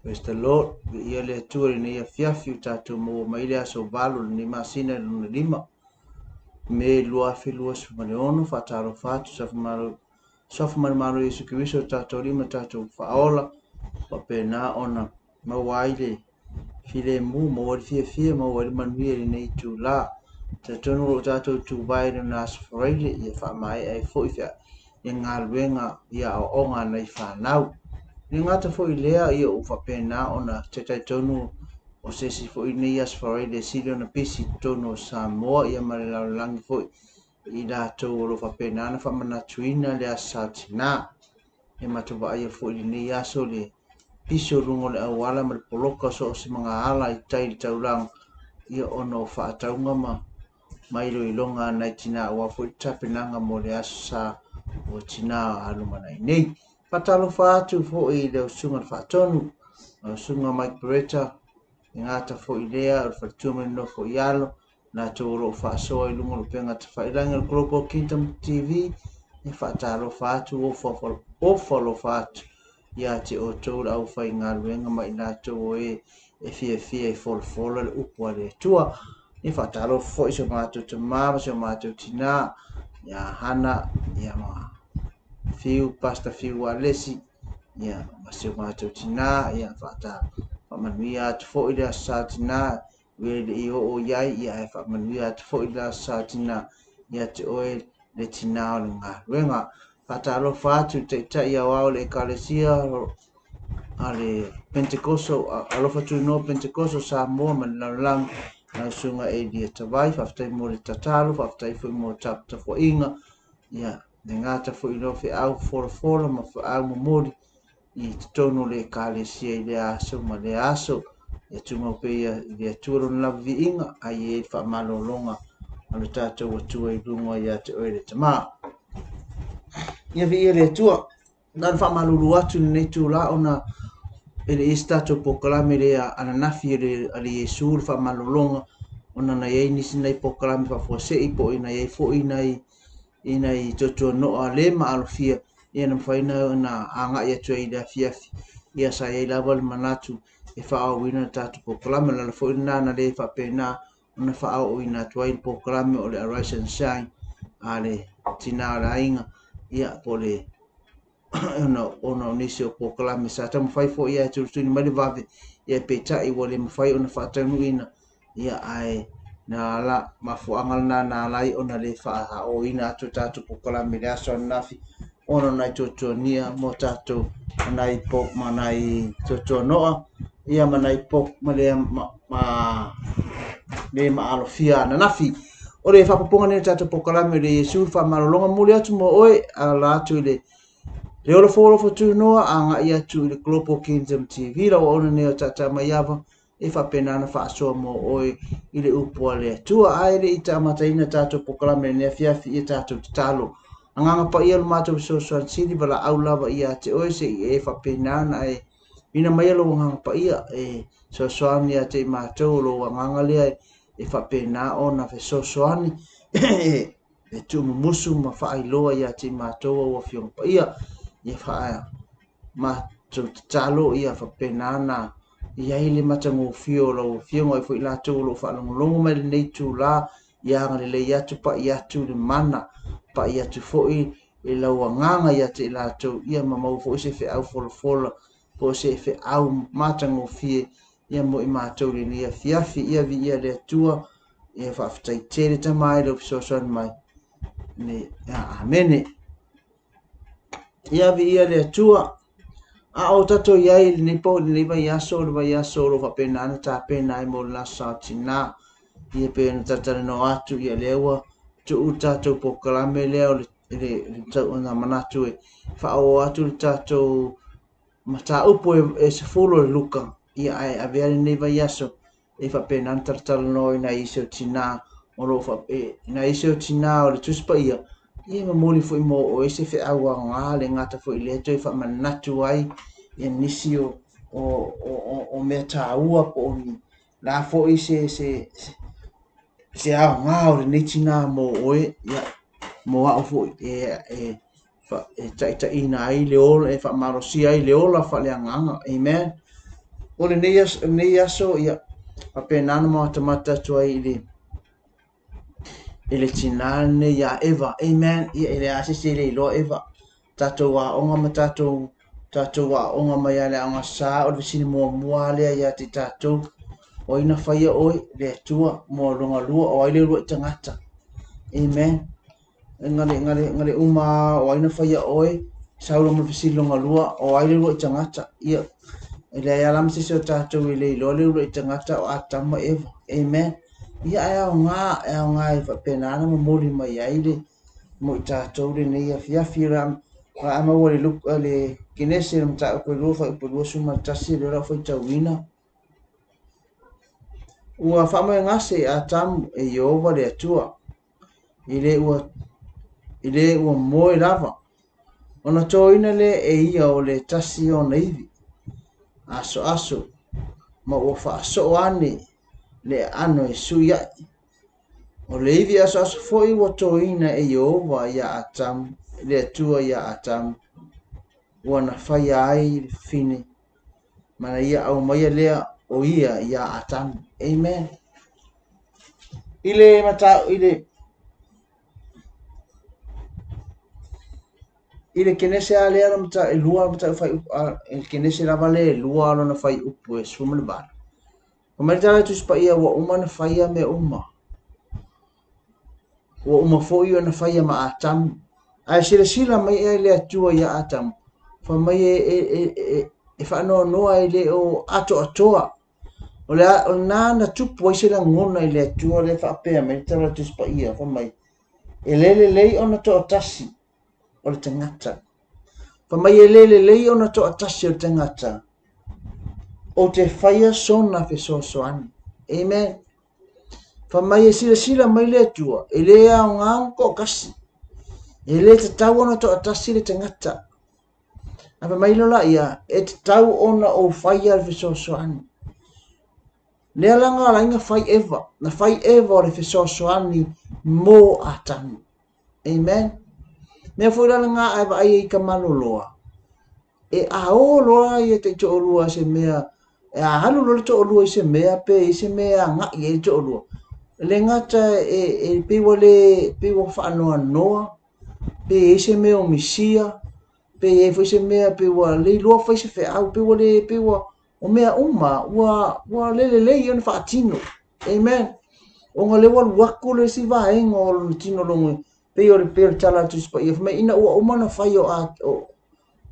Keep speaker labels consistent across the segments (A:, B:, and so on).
A: Praise the Lord. Viia le Atua i lenei afiafi ua tatou maua mai le aso 8 o lenei masina i lona 5 Me 2026. Faatalofa atu Suafa ma le Malo Iesu Keriso o tatou Alii ma tatou Faaola, faapena ona maua ai le filemu, maua ai le fiafia, maua ai le manuia i lenei itula. Talitonu o lo o tatou tuvae i lona Aso Faraile, ia faamaea ai foi le galuega i aoaoga a nai fanau. E le gata foi i lea, ia ua faapena ona talitonu o se isi foi lenei Aso Faraile e sili ona pisi i totonu o Samoa ia ma le lalolagi foi i latou o lo o faapena ona faamanatuina le Aso Sa Tina. E matou vaaia foi i lenei aso le pisi o luga o le auala ma le poloka o so o se magaala i tai i le taulaga, ia ona o faatauga ma iloiloga a nai tina aua foi le tapenaga mo le Aso Sa o Tina a lumanai nei. Faatalofa atu foi i le Susuga i le Faatonu, lau Susuga Mike Beretta, e gata foi i lea o le faletua ma le nofo i alo, latou o lo o faasoa i luga o le upega tafailagi o le Global Kingdom TV. E faatalofa atu, ofa alofa atu ia te outou le aufaigaluega ma i latou o e e fiafia e folafola le upu a le Atua. E faatalofa foi si o matou tamā ma si o matou tinā, ia Hana, ia ma Fiu, Pastor Fiu Alesi, ia ma si o matou tinā, ia faamanuia atu foi le Aso Sa Tinā, ua le i oo i ai, ia ae faamanuia atu foi le Aso Sa Tinā ia te oe le tinā o le galuega. Faatalofa atu i le Taitai Aoao o le Ekalesia a le Pentekoso, Alofa Tunoa Pentekoso Samoa ma le lalolagi, lau Susuga Elia Tavai, faafetai mo le tatalo, faafetai foi mo le taputapuaiga, ia le gata foi i lou feau folafola ma feau momoli i totonu o le Ekalesia i lea aso ma lea aso. Ia tumau pea i le Atua lona lava viiga, ai e i le faamalologa a le tatou Atua i luga ia te oe le Tama. Ia viia le Atua. Na ona faamalulu atu i lenei itula ona e le i se tatou polokalame lea ananafi a le Iesu le faamalologa, ona na i ai nisi nai polokalame faafuasei po o na i ai foi nai i nai tuatuanoa le maalofia, ia na mafai ona agai atu ai i le afiafi. Ia sa i ai lava le manatu e faaauauina le tatou polokalame. O le ala foi lena na le faapena ona faaooina atu ai le polokalame o le Arise and Shine a le tina o le aiga, ia po o le ona o nisi o polokalame sa taumafai foi e tulituli mai le vave, ia peitai ua le mafai ona faataunuuina, ia ae na ala mafuaaga lena na ala ai ona le faaooina atu o tatou polokalame i le aso ananafi, ona o nai tuatuania mo tatou nai po ma nai tuatuanoa, ia ma nai po ma le ma le maalofia ananafi. O le faapopoga nei o tatou polokalame o le Iesu le faamalologa momoli atu mo oe ala atu i le Le Ola Fou Alofa Tunoa agai atu i le Global Kingdom TV, lau auauna nei o Tata Maiava e faapena ona faasoa mo oe i le upu a le Atua. Ae le i taamataina tatou polokalame i lenei afiafi, ia tatou tatalo. Agaga Paia lo matou fesoasoani sili valaau lava ia te oe se i e faapena ona e ina mai lou Agaga Paia e fesoasoani ia te i matou o lou Agaga lea e faapena ona fesoasoani e tuumumusu ma faailoa ia te i matou au Afioga Paia. Ia faa matou tatalo ia faapena ona i ai le matagofie o lau Afioga ai foi latou o lo o faalogologo mai lenei itula, ia agalelei atu, pai atu le mana, pai atu foi i lau Agaga ia te i latou, ia ma maua foi se feau folafola po o se feau matagofie ia mo i matou i lenei afiafi. Ia viia le Atua, ia faafetai tele Tama i lou fesoasoani mai. Ne, amene. Ia viia le Atua. A o tatou i ai i lenei po, lenei vaiaso, le vaiaso o lo o faapena ona tapena ai mo le Aso Sa Tina. Ia pei ona talatalanoa atu, ia lea ua tuu le tatou polokalame lea o le le manatu e faaoo atu le tatou mataupu e 10 o le Luka, ia ae avea lenei vaiaso e faapena ona talatalanoa i nai isi o tina o lo o nai isi o tina o le Tusi Paia, ia e momoli foi mo oe se feau aoga, le gata foi i lea toe faamanatu ai ia nisi o mea taua po o ni la foi se aoga o lenei tina mo oe, ia mo au foi e taitaiina ai le ola, e faamalosia ai le ola faaleagaga. Amen. O lenei aso, lenei aso ia, faapena ona matamata atu ai i le i le tinā lenei iā Eva. Amen. Ia e leai se isi e le iloa Eva. Tatou aoga ma tatou tatou aoga mai a le aoga sa o le fesili muamua lea ia te tatou. O ai na faia oe? Le Atua. Mo lona lua, o ai le uluai tagata? Amen. Na le, na le, na le uma o ai na faia oe, sau loa ma le fesili lona lua, o ai le uluai tagata? Ia, e leai lava la ma se isi o tatou e le iloa le uluai tagata o Atamu ma Eva. Amen. Ia, ae aoga, e aoga e faapena ona momoli mai ai le mo i tatou lenei afiafi. O le a maua le, le Kenese le mataupu e 2 fuaiupu 21, lea o le a ou faitauina. Ua faamoegase i Atamu e Ieova le Atua, i le ua, i le ua moe lava, ona toina lea e ia o le tasi ona ivi, asoaso, ma ua faasoo ane le aano e sui ai. O le ivi asoaso foi ua toina e Ieova iā Atamu, le Atua iā Atamu, ua na faia ai le fafine, ma na ia aumaia lea o ia iā Atamu. Amen. I le mata, i le i le Kenese a lea lona mata, e lua mata fai a, e Kenese lava le e lua lona fai upu e 18. Fai mai le tala a le Tusi Paia ua uma ona faia mea uma. Ua uma foi ona faia ma Atamu. Ae silasila mai ai le Atua iā Atamu, fai mai e, e, e, e, e faanoanoa e le o atoatoa. O le a, o lena na tupu ai se lagona i le Atua lea e faapea mai le tala a le Tusi Paia, fai mai, e le lelei ona toatasi o le tagata. Fai mai e le lelei ona toatasi o le tagata, ou te faia sona fesoasoani. Amen. Fai mai e silasila mai le Atua, e le aoga ona toatasi. E le tatau ona toatasi le tagata. Ae fai mai loa laia, e tatau ona ou faia le fesoasoani. Lea la na ala ai na fai Eva, na fai Eva o le fesoasoani mo Atamu. Amen. Mea foi la lena a e vaai ai i ka maloloa, e a o loa ia taitoalua se mea, e a alu loa le toalua i se mea, pe i se mea e agai ai le toalua, e le gata e, e pei ua le, pei ua faanoanoa, pe i ai se mea o misia, pe i ai foi se mea pei ua le iloa fai se feau, pei ua le, pei ua, o mea uma ua, ua le lelei ona faatino. Amen. Ona lea ua alu atu le isi vaega o lona tino logo, pei o le, pei o le tala a le Tusi Paia, fai mai ina ua uma ona fai o, o,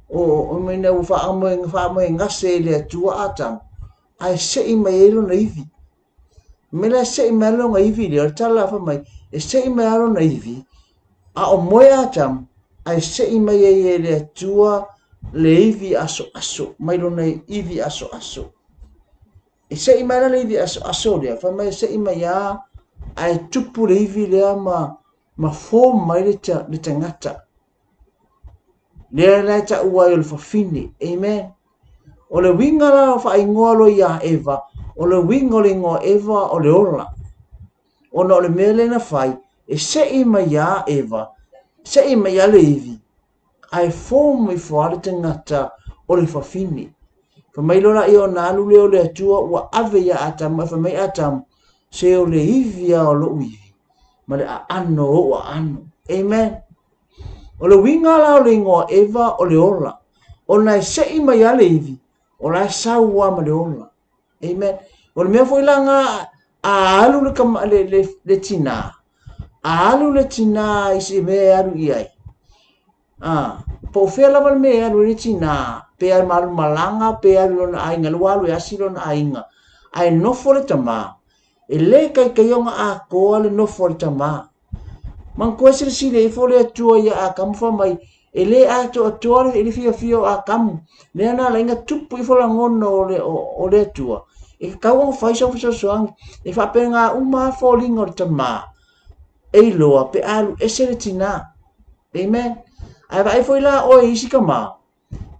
A: o, o ina ua faamoe, faamoegase e le Atua Atamu, ae sei mai ai lona ivi. Mai la e sei mai lona ivi lea, o le tala fai mai, e sei mai lona ivi, a o moe Atamu, ae sei mai ai e le Atua le ivi asoaso, mai lona ivi asoaso. E sei mai la le ivi asoaso lea, fai mai e sei mai a, ae tupu le ivi lea ma, ma form mai le, le tagata. Lea la e taua ai o le fafine. Amen. O le uiga la o faaigoa loa iā Eva, o le uiga o le igoa Eva o le ola. Ona o le mea lea na fai, e sei mai iā Eva, sei mai iā le ivi, ae form ifo lava le tagata o le fafine. Fai mai loa laia ona alu lea o le Atua ua ave iā Atamu, ae fai mai Atamu, se o le ivi lava o lou ivi, ma le aano o ou aano. Amen. O le uiga la o le igoa Eva o le ola, ona e sei mai lava le ivi, o la e sau lava ma le ola. Amen. O le mea foi la nga a alu le, kama, le, le, le tinā, a alu le tinā i se mea e alu i ai, a, po o fea lava le mea e alu ai le tinā, pe alu ma alu malaga, pe alu i lona aiga, le ua alu e asi lona aiga, ae nofo le tamā, e le taitaia ona atoa le nofo a le tamā. Manatua e silasila ifo le Atua iā Atamu fai mai, e le atoatoa le fiafia o Atamu. Lea na ala ai na tupu ifo lagona o le, o, o le Atua. E tatau ona fai sau fesoasoani. E faapena uma lava foliga o le tamā e iloa pe a alu ese le tinā. Amen. Ae vaai foi la oe i isi tamā,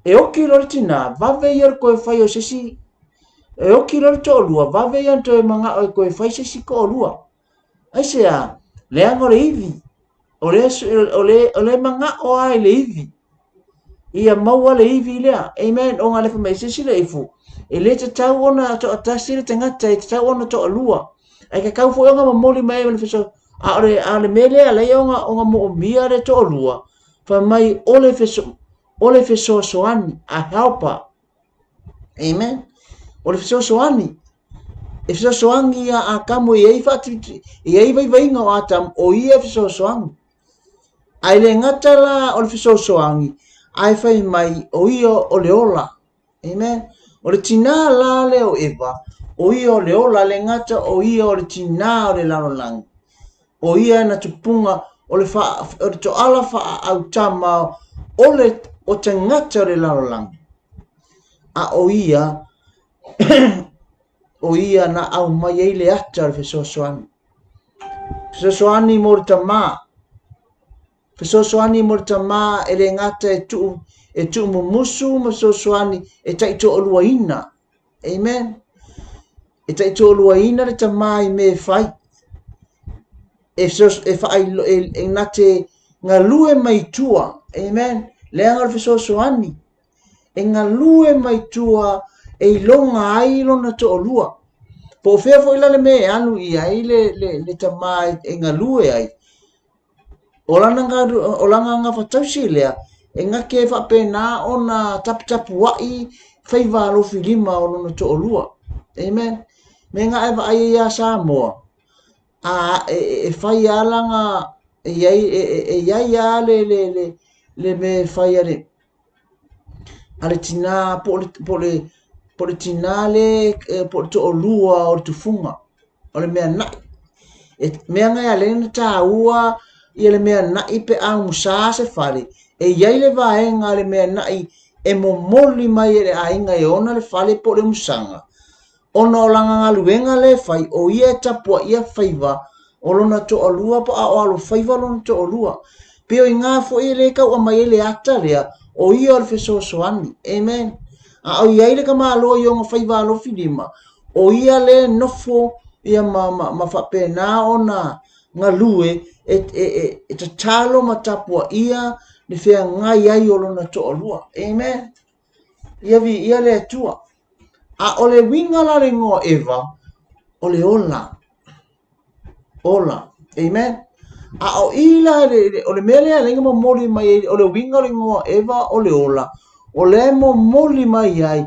A: e oki loa le tinā, vave ia le toe fai o se isi, e oki loa le toalua, vave ia ona toe manao e toe fai se isi toalua. Aisea? Leaga o le ivi. O le, o le, o le manao lava i le ivi. Ia maua le ivi lea. Amen. O ngā lefa mai sisi le ifu. E le tatau ona toatasi le tagata, e tatau ona toalua. Ai ka kau foi ona momoli mai ai le feso. A o le, a o le mea lea alai ona, ona moomia le toalua. Fai mai o le feso, o le fesoasoani, a helper. Amen. O le fesoasoani. E fesoasoani ia Atamu e i ai faatiti, e i ai vaivaiga o Atamu, o ia e fesoasoani. Ae le gata la o le fesoasoani, ae fai mai o ia o le ola. Amen. O le tinā la lea o Eva, o ia o le ola, le gata o ia o le tinā o le lalolagi. O ia na tupunga o le, fa, o le toala faaautama o le o tagata o le lalolagi. A o ia, o ia na aumai ai le ata o le fesoasoani. Fesoasoani mo le tamā. Fesoasoani mo le tamā e le gata e tuu, e tuu mumusu ma fesoasoani e taitoaluaina. Amen. E taitoaluaina le tamā i mea e fai. E, e, whaai, e, e nate galue mai tua. Amen. Leaga o le fesoasoani. e galue mai tua e iloga ai lona toalua. Po o fea foi la le mea e alu i ai le, le, le tamā e galue ai, o lana, o lana gafatausi lea, e gake e faapena ona taputapuai faiva alofi lima o lona toalua. Amen. Me nga e vaai ai ia Samoa, a e, e fai a lana, e iai, e, e, e iai a le, le, le, le mea e fai a le, a le tinā po o le, po o le, po o le tinā le, po o le toalua o le tufuga, o le mea na'i. E mea ngai a lea na tāua ia le mea na'i pe a umusa se fale, e i ai le vaega a le mea na'i e momoli mai e le aiga e ona le fale po o le umusaga, Ona o lana galuega lea e fai, o ia e tapuaia faiva o lona toalua po a o alofaiva lona toalua. Pei o iga foi e le tau aumai ai le ata lea, o ia o le fesoasoani. Amen. A o i ai le tamaloa i ona faiva alofi lima, o ia lea e nofo ia ma, ma, ma faapena ona galue e, e, e, e tatalo ma tapuaia le feagai ai o lona toalua. Amen. Ia viia le Atua. A o le uiga la o le igoa Eva, o le ola. Ola. Amen. A o i la, o le mea lea e momoli mai ai, o le uiga o le igoa Eva o le ola, o lea e momoli mai ai,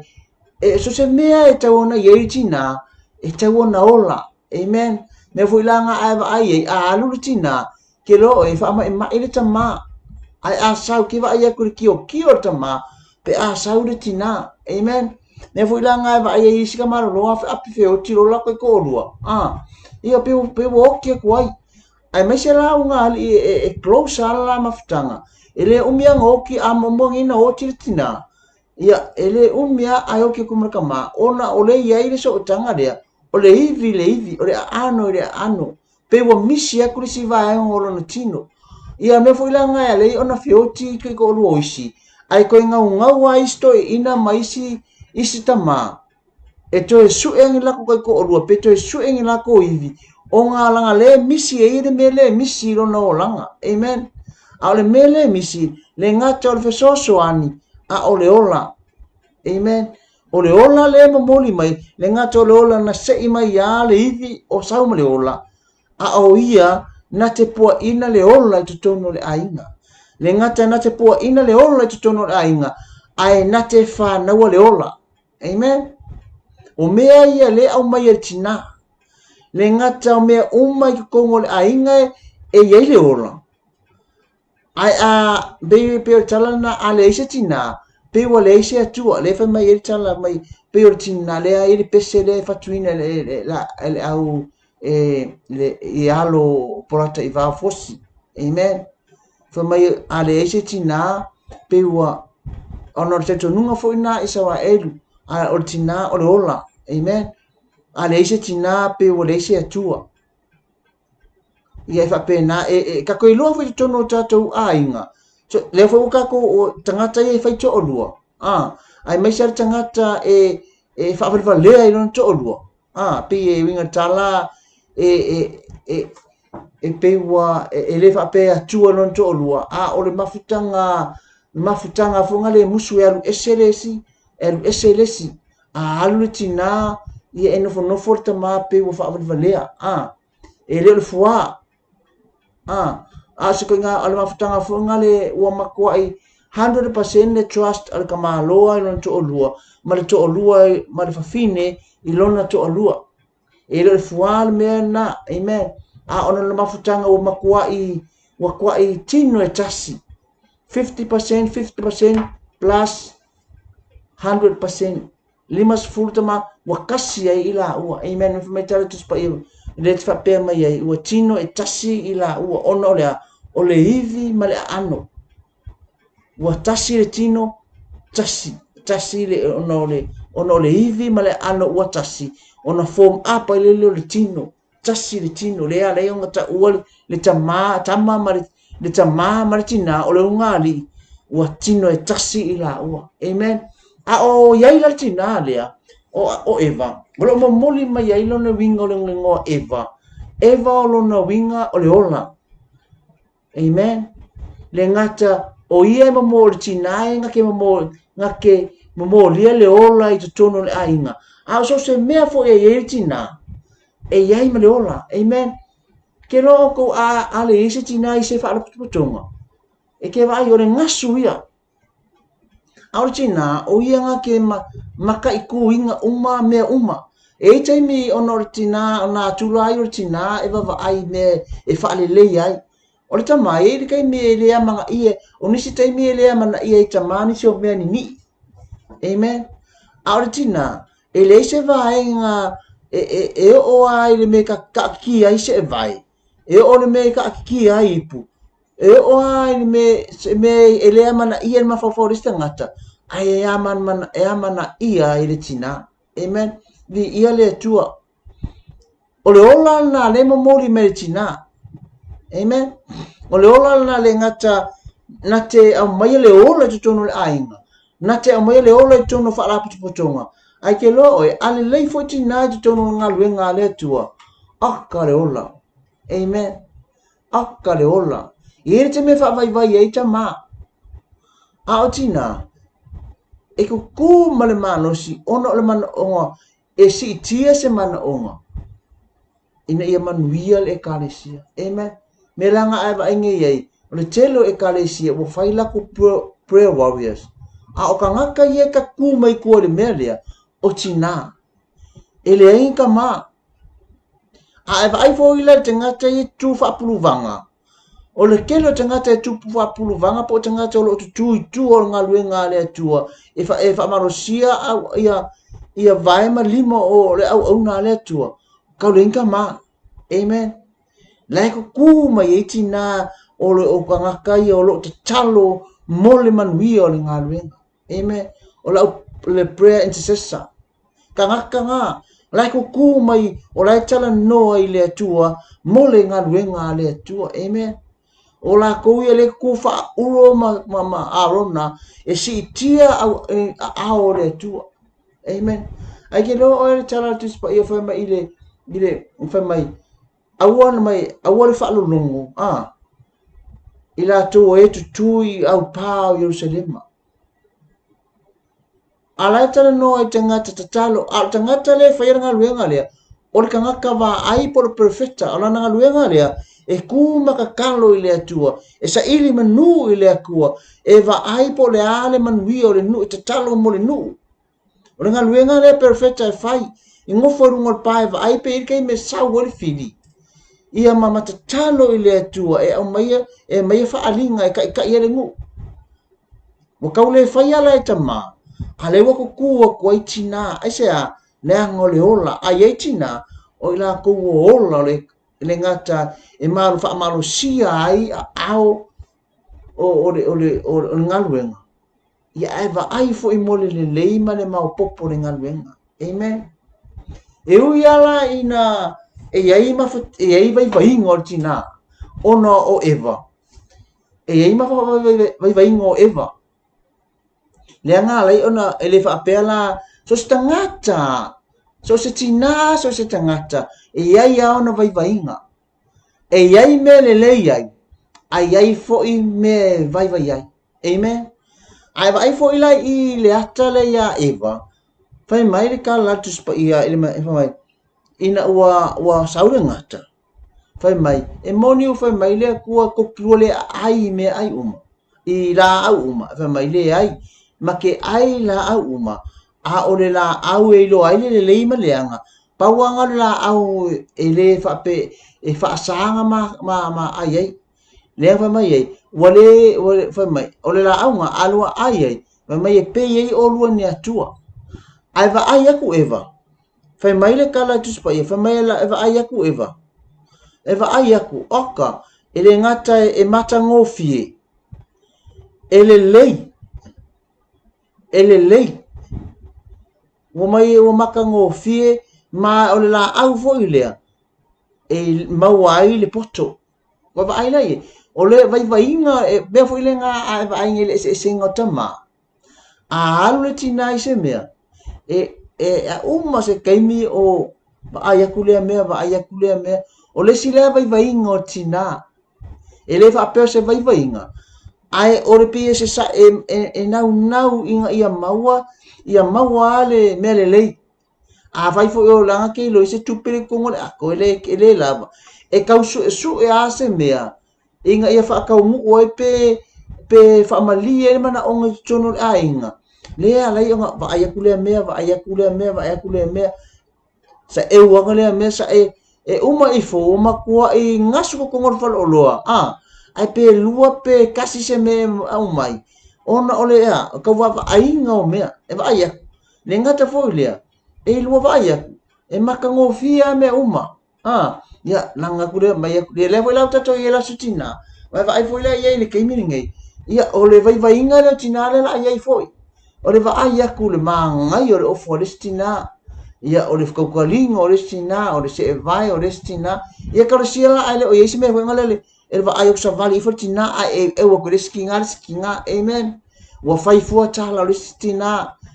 A: e so se mea e tau ona i ai tinā, e tau ona ola. Amen. Mea foi la nga a e vaai ai, a alu le tinā, ke loa oe e faamaʻimaʻi le tamā. Ae a sau ke vaai aku i le kiokio o le tamā, pe a sau le tinā. Amen. Mea foi la nga e vaai ai isi ka malolo a api feoti lo lako i koʻolua. Ah. Ia pe pe ua oki aku ai. Aemaise la o ngā aliʻi e, e close ala la mafutaga. E le umi a oki a momogi na oti le tinā. Ia, e le umi a ae oki aku ma le kamā, ona o le i ai le sootaga lea, o le ivi i le ivi, o le aano i le aano, pei ua misi aku le isi vaega o lona tino. Ia mea foi la nga e alei ona feoti i ko olua o isi, ae koe ngaungau a isi toeaina ma isi, isi tamā, e toe sue angi lako kai ko olua, pe toe sue angi lako ivi, o ngā langa le misi e ia le mea le misi i lona olaga. Amen. A o le mea le misi, le gata o le fesoasoani, a o le ola. Amen. O le ola lea e momoli mai, le gata o le ola na seʻi mai iā le ivi o sau ma le ola, a o ia na te puaʻina le ola i totonu o le aiga. Le gata na te puaʻina le ola i totonu o le aiga, ae na te fānaua le ola. Amen. O mea ia le aumai e le tinā. Le gata o mea uma i totonu o le aiga e i ai le ola. Ae a, pei, pei o le tala lena, a leai se tinā, pei ua leai se Atua, lea e fai mai ai le tala mai, pei o le tinā lea e i ai le pese lea e fatuina e le, e le, e le au, e, le, i alo o Porata i Vaofosi. Amen. Fai mai, a leai se tinā, pei ua, ona o le talitonuga foi lena i Isaraelu, a o le tinā o le ola. Amen. A leai se tinā, pei ua leai se Atua. Ia e faapena, e, e tatou iloa foi i totonu o tatou aiga. So, lea foi ua tatou o tagata ia e fai toalua. Ah, aemaise lava le tagata e, e faavalevalea i lona toalua. Ah, pei e uiga tala e, e, e, e pei ua e, e le faapea e atua lona toalua, a o le mafutaga. mafutaga foi nga le musu e alu ese le isi, e alu ese le isi. A alu le tinā, ia e nofonofo le tamā pei ua faavalevalea, a, e le o le fuā. A, a o se koiga, o le mafutaga foi nga le ua matuai 100% le trust a le tamaloa i lona toalua, ma le toalua ma le fafine i lona toalua. E le o le fuā le mea lena, amen. A ona o le mafutaga ua matuai, ua tuai tino e tasi. 50%, 50% plus 100%. 50 tama ua kasi ai i laua. Amen. Fai mai tala Tusi Paia, lea te faapea mai ai, ua tino e tasi i laua, ona o le a? O le ivi ma le aano. Ua tasi le tino, tasi, tasi le, ona o le, ona o le ivi ma le aano ua tasi, ona form up ai lele o le tino. Tasi le tino, lea ala ai ona taua le, le tama, tama ma le, le tamā ma le tinā o le ugaalii, ua tino e tasi i laua. Amen. A o i ai la le tinā lea, o, o Eva, o lo o momoli mai ai lona uiga o le igoa Eva. Eva o lona uiga o le ola. Amen. Le gata o ia e momo o le tinā e ngake momo, ngake momolia le ola i totonu o le aiga. A o so se mea foi e i ai le tinā, e i ai ma le ola. Amen. Ke loa outou a, a le i ai se tinā i se faalapotopotoga, e ke vaai o le gasu ia. A o le tinā, o ia nga ke ma, mataituina uma mea uma. E i ai taimi ona o le tinā, o nā tula ai o le tinā e vaavaai i mea e faalelei ai. O le tama, e i ai le taimi e le amanaia, o nisi taimi e le amanaia ai tama nisi o mea nini'i. Amen. A o le tinā, e leai se vaega e, e, e oo lava i le mea e kaakikī ai seevae, e oo i le mea e kaakikī ai ipu, e oo lava i le mea, se mea e le amanaia i le mafaufau o le isi tagata, ae e amana, e amanaia ai le tinā. Amen. Viia le Atua. O le ola lena lea e momoli mai le tinā. Amen. O le ola lena le gata na te aumaia le ola i totonu o le aiga, na te aumaia le ola i totonu o faalapotopotoga, ae ke loa oe, a lelei foi tinā i totonu o le galuega a le Atua, aka le ola. Amen. Aka le ola. E i ai le taimi e faavaivai ai tamā. A o tinā, e kukū ma le malosi ona o le manaoga e siitia se manaoga ina ia manuia le Ekalesia. Amen. Mea la nga ae vaai nei ai, o le tele o Ekalesia ua fai lakou prayer warriors. A o kangaka ia e ka kū mai kua i le mea lea, o tinā. E leai ni tamā. A e vaai foi la i le tagata ia e tutū faapuluvaga, O le tele o tagata e tupu faapuluvaga po o tagata o lo o tutū i tua o le galuega a le Atua e, fa, e faamalosia au, ia, ia vae ma lima o le auauna a le Atua, kau leai ni tamā. Amen. La e kukū mai ai tinā o le o tagata ia o lo o tatalo mo le manuia o le galuega. Amen. O lau le prayer intercessor. Tagata ngā, la e kukū mai, o la e talanoa i le Atua mo le galuega a le Atua. Amen. O lakou ia le kukū faaulo ma, ma, ma Arona e siitia au, e, aao o le Atua. Amen. Ai ke loa oe le tala a Tusi Paia fai mai i le, i le, fai mai, aua na mai, aua le faalologo, a, i latou e tutū i aupā o Ierusalema. A la e talanoa i tagata tatalo, a o le tagata lea e faia le galuega lea, o le tagata vaai po o le perofeta, o lana galuega lea, e kū ma tatalo i le Atua, e saili manu i le Atua, e vaai po o le a le manuia o le nuu, e tatalo mo le nuu. O le galuega lea perofeta e fai, e nofo i luga o le pa e vaai pe i ai le taimi e sau ai le fili, ia ma ma tatalo i le Atua e aumaia, e aumaia faaaliga e taitai ai le nuu. Ua tau le fai ala e tamā, a lea ua kukū atu ai tinā, aisea, leaga o le ola, a i ai tinā, o i latou ua ola o le, le gata e malo faamalosia ai aao o, o, le, o, le, o, le, o le galuega, ia ae vaai foi mo le lelei ma le maopoopo o le galuega. Amen. E ui ala ina e i ai, e i ai vaivaiga o le tinā, ona o Eva, E i ai ma vaivaiga o Eva. Leaga ala ai ona e le faapea la, so o se tagata, so o se tinā, so o se tagata, e i ai lava ona vaivaiga. E i ai mea lelei ai, a i ai foi mea e vaivai ai. Amen. A e vaai foi la i le ata lea iā Eva, fai mai le tala a le Tusi Paia i le fai mai, ina ua, ua sau le gata, fai mai, e moni ua fai mai le Atua tou te lua le aai i meaai uma, i laau uma, fai mai, leai, ma te ai laau uma, a o le laau e iloa ai le lelei ma le leaga, pau lava na o le laau e le faape, e faasa ona ma, ma, ma ai ai. Lea fai mai ai, ua le, ua, fai mai, o le laau na a lua ai ai, fai mai e pei ai olua ni Atua. Ae vaai aku Eva, fai mai le tala i Tusi Paia, fai mai e vaai aku Eva, e vaai aku, oka, e le gata e matagofie, e lelei, e lelei. Ua mai ua matagofie, ma o le laau foi lea, e maua ai le poto. Ua vaai la i o le vaivaiga, e mea foi lena a e vaai nei i le eseesega o tama, a alu le tinā i se mea, e, e uma se taimi o vaai atu lea mea, vaai atu lea mea. O le isi lea vaivaiga o tinā, e le faapea o se vaivaiga, ae o le pei e se sa, e, e, e naunau ina ia maua, ia maua lava le mea lelei. Afai foi o lana ke iloa i se tupe i totonu o le ato, e le, e le lava. E tau suesue lava se mea ina ia faataunuu ai pe, pe faamalie ai le manaoga i totonu o le aiga. Lea e ala ai ona vaai atu lea mea, vaai atu lea mea, vaai atu lea mea. Sa eu ana lea mea, sa e, e uma ifo ua matuai gasu totonu o le faleoloa, a, ae pe lua pe tasi se mea e aumai, ona o le a, o tau vaavaaiga o mea, e vaai atu. Le gata foi lea, e lua vaai atu, e matagofie lava mea uma. A, ia, laga atu lea, mai atu, ia lea foi la ua tatou i ai i le Aso Tinā, ma e vaai foi la i ai i le taimi lenei, ia, o le vaivaiga lea o tinā lea o le a i ai foi. O le vaai atu i le manaia o le ofo a le isi tinā, ia, o le tautaliga o le isi tinā, o le seevae o le isi tinā. Ia, talosia la ae le o i ai se mea foi lele, e le vaai atu savali ifo le tinā ae eu atu i le isi tinā le isi tinā. Amen. Ua fai fua tala o le isi tinā.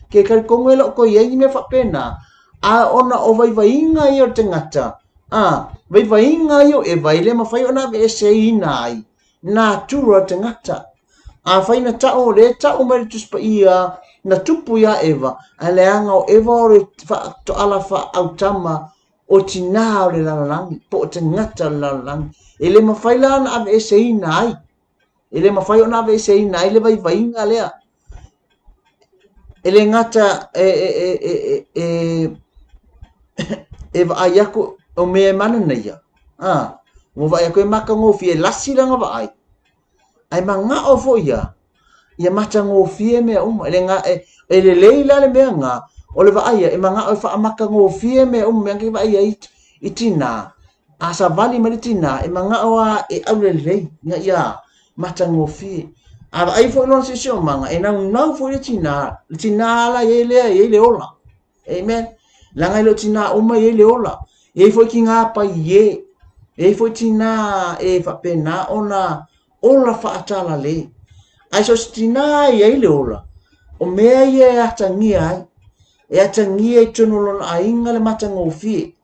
A: Ke talitonu e le o toe i ai ni mea faapena, a ona o vaivaiga ia o le tagata, a, vaivaiga ia o Eva e le mafai ona aveeseina ai natura o le tagata. Afai na tau, o lea e tau mai le Tusi Paia, na tupu iā Eva, ae leaga o Eva o le toala faaautama o tinā o le lalolagi, po o tagata o le lalolagi. E le mafai la ona aveeseina ai, e le mafai ona aveeseina ai le vaivaiga lea. E le gata e, e, e, e, e, e, e vaai aku o mea e mananaia, a, ua vaai aku e matagofie, e lasi lana vaai, ae manao foi ia, ia matagofie mea uma. E, le, e, e lelei la le mea na, o le vaai ia, e manao e faamatagofie mea uma, mea ke vaai ai i tinā, a savali mai le tinā, e manao a e aulelei, ina ia matagofie. A vaai foi lona siosiomaga, e naunau foi le tinā, le tinā la i ai lea, e i ai le ola. Amen. Leaga e le o tinā uma e i ai le ola. E i ai foi tinā paie. E i ai foi tinā e faapena ona ola faatalale. Ae so o se tinā e i ai le ola, o mea ia e atagia ai. E atagia i totonu o lona aiga le matagofie.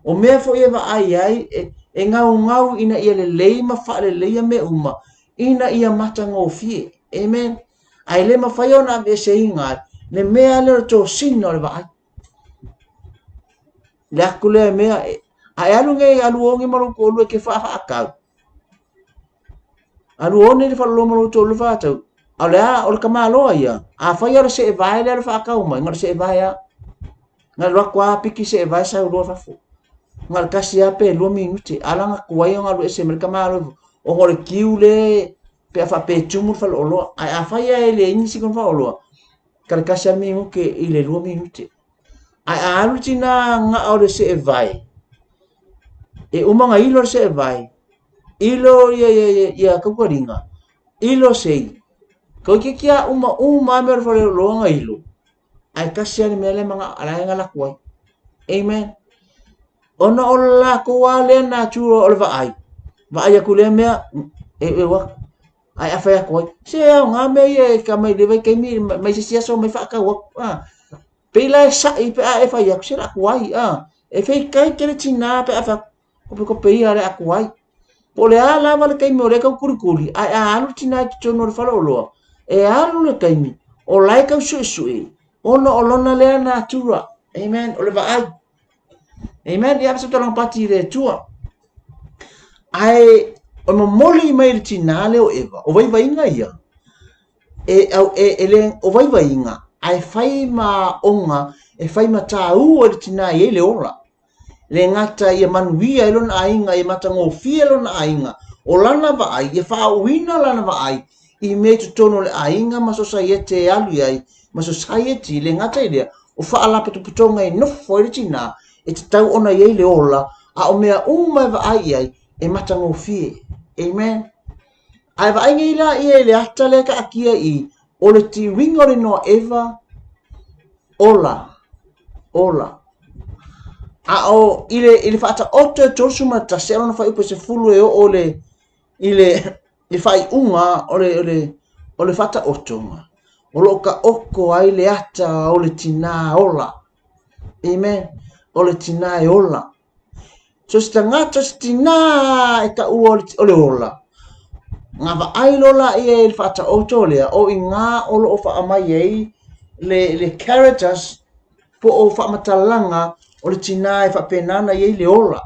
A: O mea foi e vaai ai, e, e gaugau ina ia lelei ma faaleleia mea uma, ina ia matagofie. Amen. Ae le mafai ona aveeseina ai le mea lea o le tosina o le vaai. Le aku lea mea, a e alu nei, alu ongi ma lou toalua e te faafaatau. Alu one le faleoloa ma lou toalua faatau. A o le a, o le tamaloa ia, afai o le seevae lea o le faatau mai, na o le seevae lava. Na alu atu lava piki seevae sau loa fafo. Na o le tasi lava pe lua minute, a la na tuai ona alu ese mai le tamaloa ona o le kiu le pe a faapea e tumu le faleoloa. Ae afai lava e leai nisi kona faleoloa, ta le tasi lava minute i le lua minute. Ae a alu le tina na o le seevae, e uma ona ilo le seevae, ilo ia, ia, ia, ia tautaliga, ilo sei, toeitiiti lava uma uma lava mea o le faleoloa na ilo, ae tasi lava le mea lea e la e alu atu ai. Amen. Ona o le latou lava lea natura o le vaai, vaai atu i lea mea, e eu atu. Ae a fai atu ai, se aoga mea ia e ka mai le vaitaimi, mai se isi aso mai faatau atu. A, pei la e sa'i pe a e fai atu, se la atu ai. A, e feitai tele tinā pe a fai atu, kopekope ia le atu ai. Po o le a lava le taimi o lea e tau kulikuli, ae a alu le tinā i totonu o le faleoloa, E alu le taimi, o la e tau suesue, ona o lona lea natura. Amen. O le vaai. Amen. Ia sa tolanga pati i le Atua. Ae o momoli mai le tinā lea o Eva, o vaivaiga ia, e, au, e, e le, o vaivaiga, ae fai ma aoga, e fai ma tāua i le tinā e i ai le ola. Le gata ia manuia ai lona aiga, ia matagofie lona aiga, o lana vaai, ia faaauina lana vaai i mea i totonu o le aiga ma sosaiete e alu i ai, ma society, le gata i lea, o faalapotopotoga e nofo ai le tinā, e tatau ona i ai le ola, a o mea uma e vaai i ai, e matagofie. Amen. Ae vaai nei la ia i le ata lea e taatia i i, o le uiga o le inoa Eva, ola, ola. A o i le, i le faataoto e 31, a lona fuaiupu e 10 e oo le, i le, i le faaiuga o le, o le, o le faataotoga, o lo o taoto ai le ata o le tinā ola. Amen. O le tinā e ola. So se tagata, se tinā e taua o le ola, nga vaai loa laia i le faataoto lea, o i ina o lo o faamai ai le, le characters po o faamatalaga o le tinā e faapena ona i ai le ola.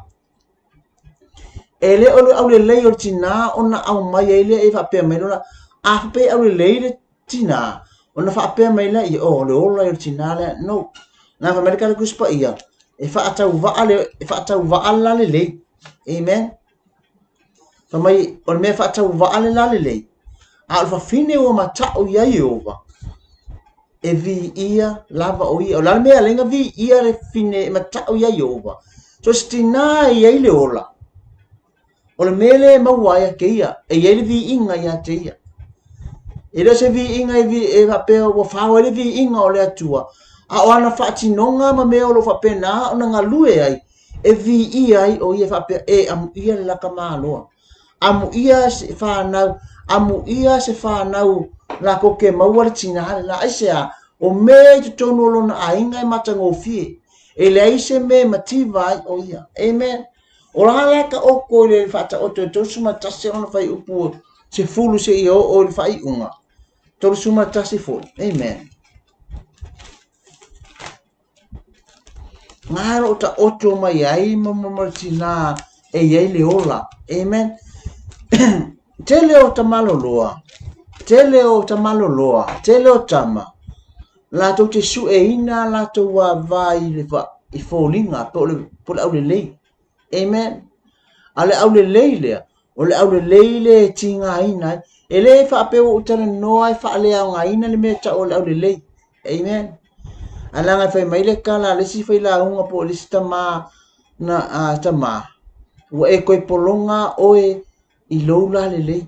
A: E le o le aulelei o le tinā ona aumai ai lea e faapea mai loa, a faapea e aulelei le tinā, ona faapea mai lea, oh, o le ola ia o le tinā lea. No. Na fai mai le Tusi Paia, e faatauvaa le, e faatauvaa le lalelei. Amen. Fai mai, o le mea e faatauvaa le lalelei, a o le fafine ua mata'u iā Ieova, e viia lava o ia. O le a le mea e ala ai ona viia le fafine e mata'u iā Ieova? So se tinā e i ai le ola, O le mea lea e maua ai a te ia, e i ai le viiga ia te ia. E le o se viiga e, vi, e faapea ua fao ai le viiga o le Atua, a o ana faatinoga ma mea o lo o faapena ona galue ai, e viia ai o ia faapea, e amuia le laka maloa. Amuia se whanau, amuia se whanau lakou ke maua le tinā le la. Aisea, o mea i totonu o lona aiga e matagofie. E leai se mea e mativa ai o ia. Amen. O la la ka oko i le faataoto e 31 ona fuaiupu 10 seia oo i le faaiuga. 31 foi. Amen. Ngā ro taoto mai ai ma ma tinā e i ai le ola. Amen. Tele o tamaloloa, tele o tamaloloa, tele o tama, latou te sueina latou ava i le i foliga po o le, po o le aulelei. Amen. A le aulelei lea, o le aulelei lea e tigaina ai. E le faapea ua ou talanoa e faaleaogaina le mea e tau o le aulelei. Amen. Ae leaga e fai mai le tala a le isi failauga po o le isi tama na a tama, ua e toe pologa oe i lou lalelei.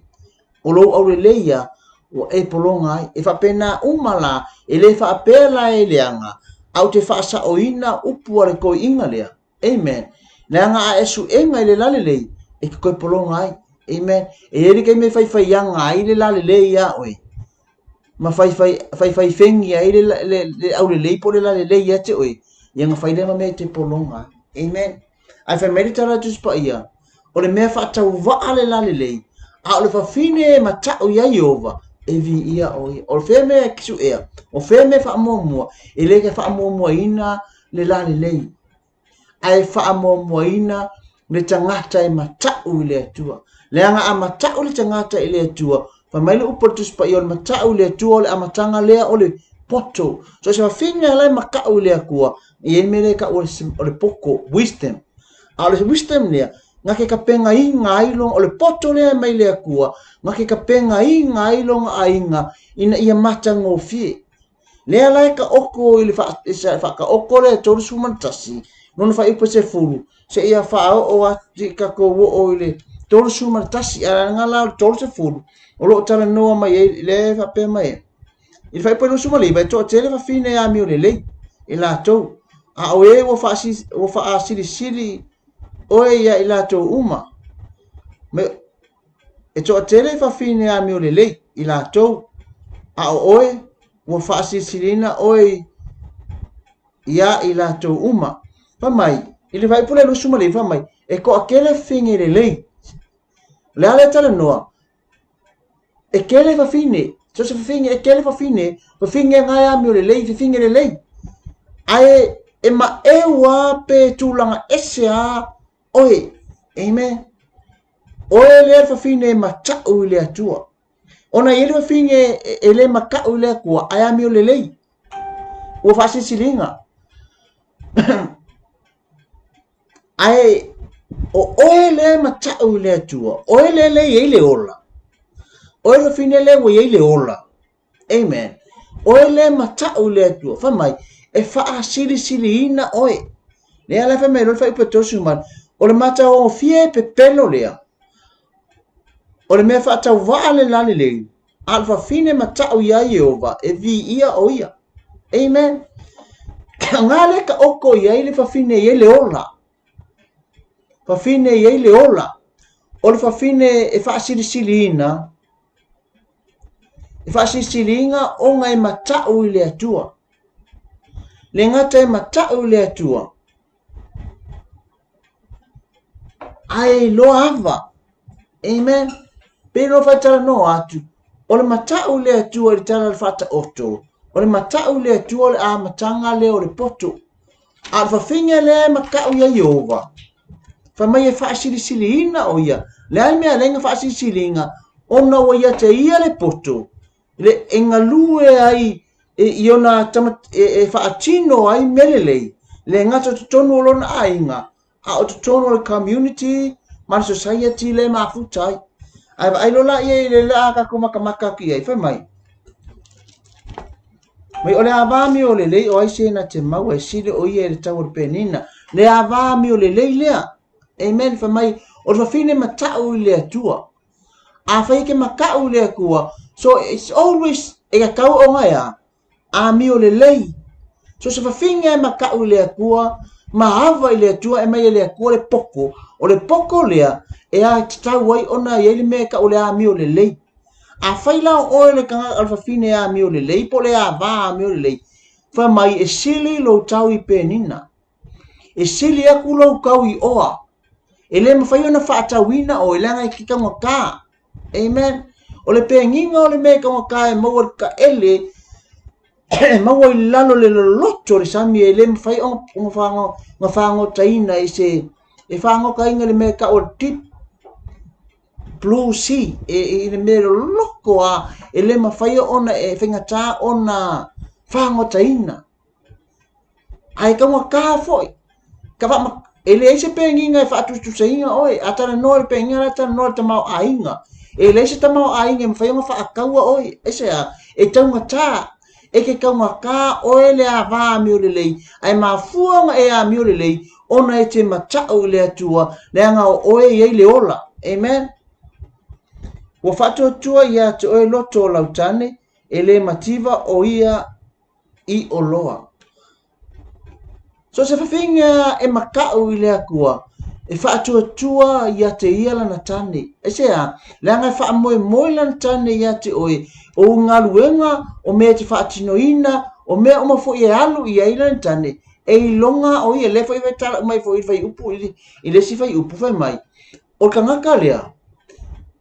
A: O lou aulelei ia, ua e pologa ai. E faapena uma la, e le faapea la e leaga, a ou te faasaoina upu a le toeaina lea. Amen. Leaga a e suega i le lalelei, e te toe pologa ai. Amen. E i ai le taimi e faifaiaga ai le lalelei iā oe, ma faifai, faifaifegi ai le, le, le aulelei po o le lalelei ia te oe, ia ona fai lea ma mea e te pologa ai. Amen. Ae fai mai le tala a Tusi Paia, o le mea faatauvaa le lalelei, a o le fafine e mata'u iā Ieova, e viia o ia. O fea mea e suea, o fea mea e faamuamua, e le te faamuamuaina le lalelei, ae faamuamuaina le tagata e mata'u i le Atua. Leaga a mata'u le tagata i le Atua, fai mai le upu a le Tusi Paia, o le mata'u i le Atua o le amataga lea o le poto. So se fafine la e mata'u i le Atua, e i ai le mea lea e tau o le poto, wisdom. A o le wisdom lea, na te tapenaina ai lona, o le poto lea e mai le Atua, na te tapenaina ai lona aiga ina ia matagofie. Lea la e taoto i le faataoto lea e 31, lona fuaiupu e 10, seia faaoo atu i tatou oo i le 31, a leaga la o le 30, o lo o talanoa mai ai, lea e faapea mai ai. I le fuaiupu e 29, e toatele fafine e amio lelei e latou, a o e ua faasilisili oe ia i latou uma. E toatele fafine e amio lelei i latou, a o oe ua faasilisiliina oe ia i latou uma. Fai mai, i le fuaiupu lea 29, fai mai, e toatele fafine lelei. O le a lea talanoa? E tele fafine. So se fafine, e tele fafine, fafine nga e amio lelei, fafine lelei. Ae e maeu a pe tulaga ese a oe. Amen. Oe lea le fafine e mata'u i le Atua. Ona e i ai le fafine e le mata'u i le Atua, ae amio lelei. Ua faasilsiliga. Ae o oe lea e mata'u i le Atua, oe lea lea e i ai le ola, oe le fafine lea ua i ai le ola. Amen. Oe lea e mata'u i le Atua, fai mai, e faasilisiliina oe. Lea la fai mai loa le fuaiupu e 38, o le matagofie e pepelo lea, o le mea faatauvaa le lalelei, a o le fafine mata'u iā Ieova, e viia ʻo ia. Amen. Ngā le ka oko i ai le fafine i ai le ola. Fafine i ai le ola. O le fafine e faasilisiliina, e faasilisiliina ona e mata'u i le Atua. Le gata e mata'u i le Atua, Ae iloa ava. Amen. Pei loa faatalanoa atu, o le mata'u i le Atua i le tala o le faataoto, o le mata'u i le Atua o le amataga lea o le poto. A o le fafine lea e mata'u iā Ieova, fai mai e faasilisiliina ʻo ia. Le a le mea e ala ai ona faasilisiliina? Ona ua ia te ia le poto, le e galue ai e, i ona tama, e, e faatino ai mea lelei, le gata o totonu o lona aiga, a o totonu o le community ma le society le mafuta ai. Ae vaai loa laia i le lea a tatou matamata atu i ai, fai mai, mai o le ava amio lelei o ai se na te maua e sili o ia i le tau o le penina. Le ava amio lelei lea. Amen. Fai mai, o le fafine mata'u i le Atua. Afai e te mata'u i le Atua, so it's always e tatau ona e a? Amio lelei. So se fafine e mata'u i le Atua, ma ava i le Atua, e mai e le Atua le poto. O le poto lea, e a tatau ai ona i ai le mea e ta'u o le amio lelei. Afai la o oe le tagata o le fafine e amio lelei po o le ava amio lelei, fai mai e sili lou tau i penina. E sili aku lou tau i oa. E le mafai ona faatauina oe leaga e te taugata. Amen. O le penina o le mea e taugata e maua i le taele, e maua i lalo le loloto o le sami e le mafai ona fagotaina i se, e fagotaina i le mea e tau o le deep blue sea, i le mea loloto lava, e le mafai ona, e faigata ona fagotaina. Ae taugata foi. Ka wha, e leai se penina e whaatusatusaina oe. A talanoa i le penina, la talanoa i le tamaoaiga. E leai se tamaoaiga e mafai ona faataua oe. Aisea? E taugata. E te taugata oe le ava amio lelei, ae mafua ona e amio lelei, ona e te mata'u i le Atua, leaga o oe e i ai le ola. Amen. Ua faatuatua ia te oe loto o lau tane, e le mativa o ia i o loa. So se fafine e mata'u i le Atua, e faatuatua ia te ia lana tane. Aisea? Leaga e faamoemoe lana tane ia te oe, o ou galuega, o mea e te faatinoina, o mea uma foi e alu i ai lana tane, e iloga o ia. Lea foi e tala mai foi i le fuaiupu, i le isi fuaiupu fai mai, o le tagata lea,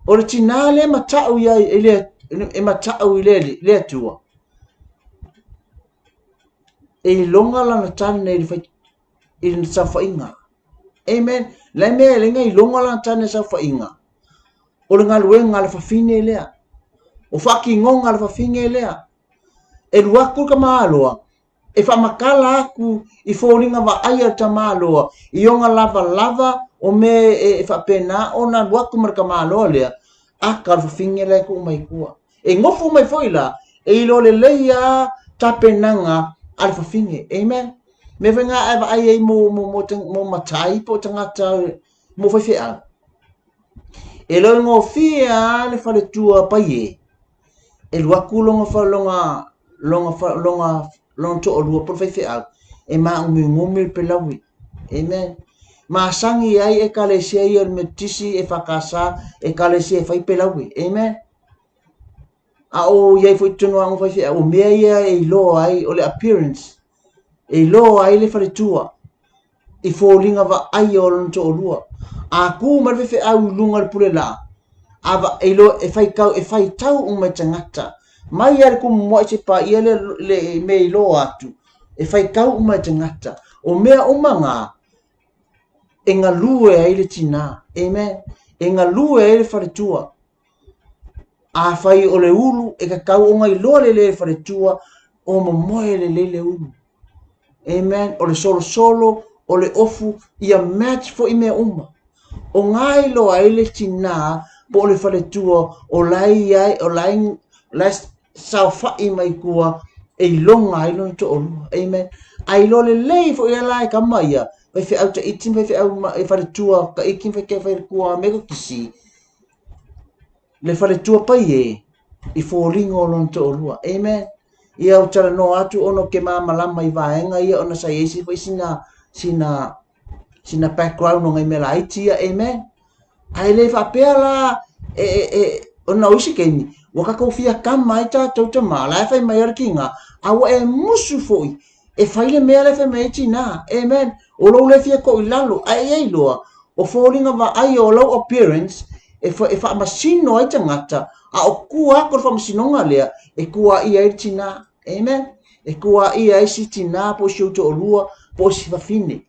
A: o le tinā lea e mata'u ia i le, e mata'u i le Atua, e iloga lana tane i le fai, i le saofaiga. Amen. Le mea e lenga iloga lana tane i le saofaiga, o le galuega a le fafine lea. O faatinoga a le fafine lea. E alu atu le tamaloa, e faamatala atu i foliga vaaia o le tamaloa i ona lavalava o mea e faapena ona alu atu ma le tamaloa lea, aka o le fafine la e tuu mai tua. E nofo mai foi la, e iloa lelei lava tapenaga a le fafine. Amen. Mea foi na e vaai ai mo, mo, mo, mo matai po o tagata mo faifeau. E le gofie lava le faletua paie, e alu atu lona, lona, lona, lona, lona toalua po o le faifeau, e māumiugumi le pelaui. Amen. Masani ai ekalesia ia o le Metotisi, EFKS, ekalesia e fai pelaui. Amen. A o i ai foi i totonu o aoga faifeau, o mea ia e iloa ai, o le appearance, e iloa ai le faletua i foliga vaaia o lona toalua. A tu mai le faifeau i luga o le pule laa, a va, e iloa, e faitau, e faitau uma e tagata. Mai lava i le kumuai seia paia le, le mea iloa atu, e faitau uma e tagata. O mea uma na, e galue ai le tinā. Amen. E galue ai le faletua. Afai o le ulu, e tatau ona iloa lelei e le faletua o momoe lelei le ulu. Amen. O le solosolo, o le ofu, ia match foi mea uma. O ga e iloa ai le tinā po o le faletua o la e i ai, o la e, la e saofai mai tua e iloga ai lona toalua. Amen. A iloa lelei foi la e tama ia, faifeau taiti ma faifeau e faletua taiti ma faifeau metotisi, le faletua pai e i foliga o lona toalua. Amen. Ia ou talanoa atu ona ou te malamalama i vaega ia ona sa i ai foi sina sina sina background o nai mea laiti ia. Amen. Ae le faapea la e, e, e ona o isi taimi ua tatou fia kama ai tatou tama la e fai mai ai le tiga a ua e musu foi e fai le mea la e fai mai ai tina. Amen. O lou le fia toʻi lalo ae ia iloa o foliga vaai o lou appearance e, fa, e faamasino ai tagata a o tua atu o le faamasinoga lea e tuaia ai le tina. Amen. E tuaia ai si tina po o si ou toalua po o si fafine.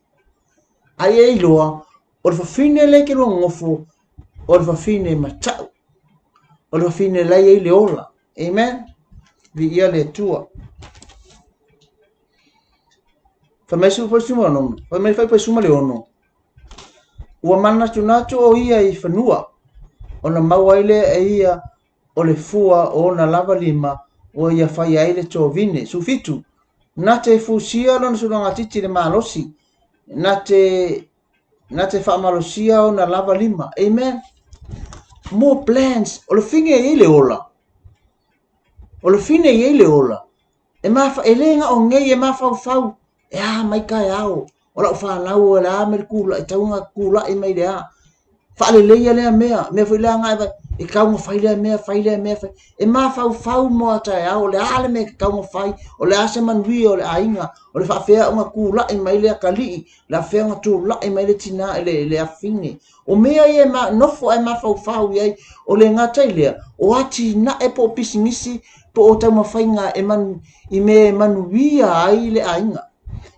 A: Ae ia iloa o le fafine lea e te lua nonofo, o le fafine matau. O le fafine la e i ai le ola. Amen. Viia le Atua. Fai mai su fai suma no. Fai mai fai suma le ono. Ua manatunatu o ia i fanua. Ona maua ai lea e ia o le fua o ona lava lima ua ia fai ai le tovine. 17. Na te fusia lona sulagatiti i le malosi. Na te na te faamalosia ona lava lima. Amen. More plans. O le fine e i ai le ola. O le fine e i ai le ola. E, mafa, e le na o nei e mafaufau. E a mai taeao. O lau fanau o le a mai le kula'i, tau na kula'i mai le a. Faaleleia lea mea, mea foi lea agai vai, e tatau ona fai lea mea, fai lea mea, fai. E mafaufau mo a taeao, o le a le mea e tatau ona fai, o le a se manuia o le aiga, o le faafefea ona kula'i mai le atalii, le afea ona tula'i mai le tinā i le, le afafine. O mea ia e ma, nofo ae mafaufau i ai, o le gata i lea, o atinae po o pisinisi po o taumafaiga e manu, i mea e manuia ai le aiga.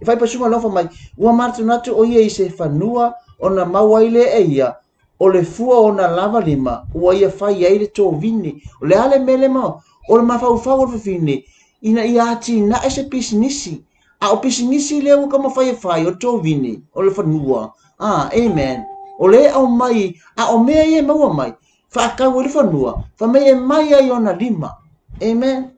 A: E fai pasuga lofa mai, ua manatunatu o ia i se fanua ona mau ai lea e ia, o le fua ona lava lima, ua ia fai ai le tovine. O le a le mea le ma, o le mafaufau o le fafine, ina ia atinae se pisinisi. A o pisinisi lea ua taumafai e fai, o le tovine, o le fanua. Ah, amen. O le aumai, a o mea ia e maua mai, faatau ai le fanua, fai mai e mai ai ona lima. Amen.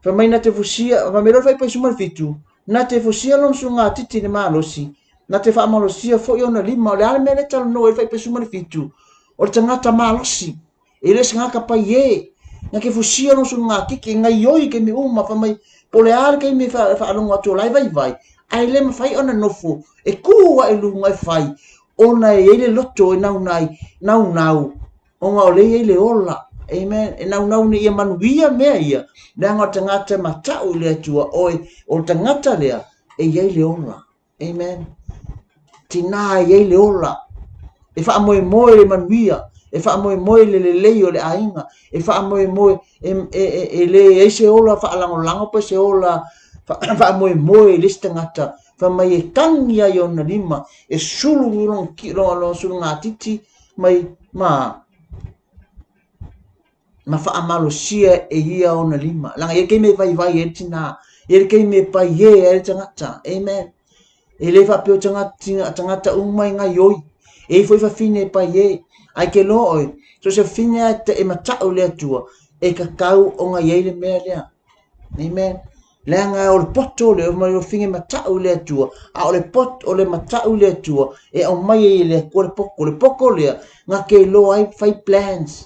A: Fai mai na te fusia, fai mai loa le fuaiupu 17, na te fusia lona sugatiti i le malosi, na te faamalosia foi ona lima. O le a le mea lea e talanoa ai le fuaiupu 17? O le tagata malosi, e le o se tagata paiē. Na te fusia lona sugatiti, e gaioi i taimi uma, fai mai, po o le a le taimi e faalogo atu o la e vaivai, ae le mafai ona nofo, e tu ae i luga e fai, ona e i ai le loto e naunai, naunau, ona o lea e i ai le ola. Amen. E naunau ina ia manuia mea ia, leaga o le tagata e matau i le Atua, oe, o le tagata lea, e i ai le ola. Amen. Tinā e i ai le ola. E faamoemoe le manuia, e faamoemoe le lelei o le aiga, e faamoemoe, e, e, e, e leai se ola faalagolago pe se ola faamoemoe i le isi tagata, fai mai e tagi ai ona lima, e sulu lona, lona sulugatiti mai ma ma faamalosia e ia ona lima. Leaga e i ai le taimi e vaivai ai le tinā, e i ai le taimi e paiē ai le tagata. Amen. E le faapea o tagata, tagata uma e gaioi. E i ai foi fafine e paiē. Ae ke loa oe, so se fafine lava e matau i le Atua, e tatau ona i ai le mea lea. Amen. Leaga o le poto lea, o le fafine matau i le Atua, a o le poto, o le matau i le Atua, e aumai ai e le Atua le poto. O le poto lea, na te iloa ai fai plans.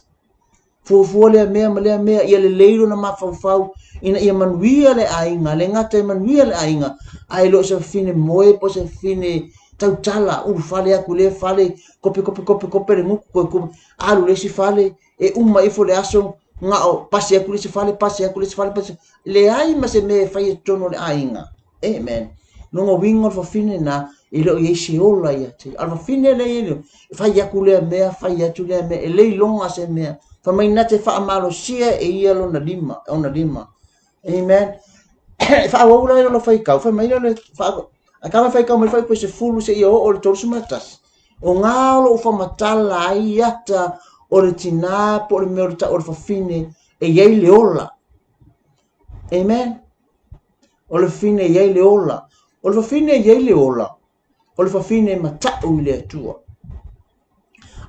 A: Fuafua lea mea ma lea mea, ia lelei lona mafaufau, ina ia manuia le aiga, le gata e manuia le aiga, ae le o se fafine moe po o se fafine tautala, ulufale atu i lea fale, kope kope kope kope le gutu, toe kope, alu i le isi fale, e uma ifo le aso, na o pasi atu i le isi fale, pasi atu i le isi fale, pasi, leai ma se mea e fai i totonu o le aiga. Amen. Lona uiga o le fafine na, e le o i ai se ola ia te ia. A o le fafine lea e i ai, fai atu lea mea, fai atu lea mea, e le iloga se mea. Fai mai na te faamalosia e ia lona lima, ona lima. Amen. E faaauau la i lona faitau, fai mai lea, a ka faitau mai le fuaiupu e 10 seia oo i le 31. O ngā o lou whamatala ai ata o le tinā po o le mea o le tau o le fafine e i ai le ola. Amen. O le fafine e i ai le ola. O le fafine e i ai le ola, o le fafine e mata'u i le Atua.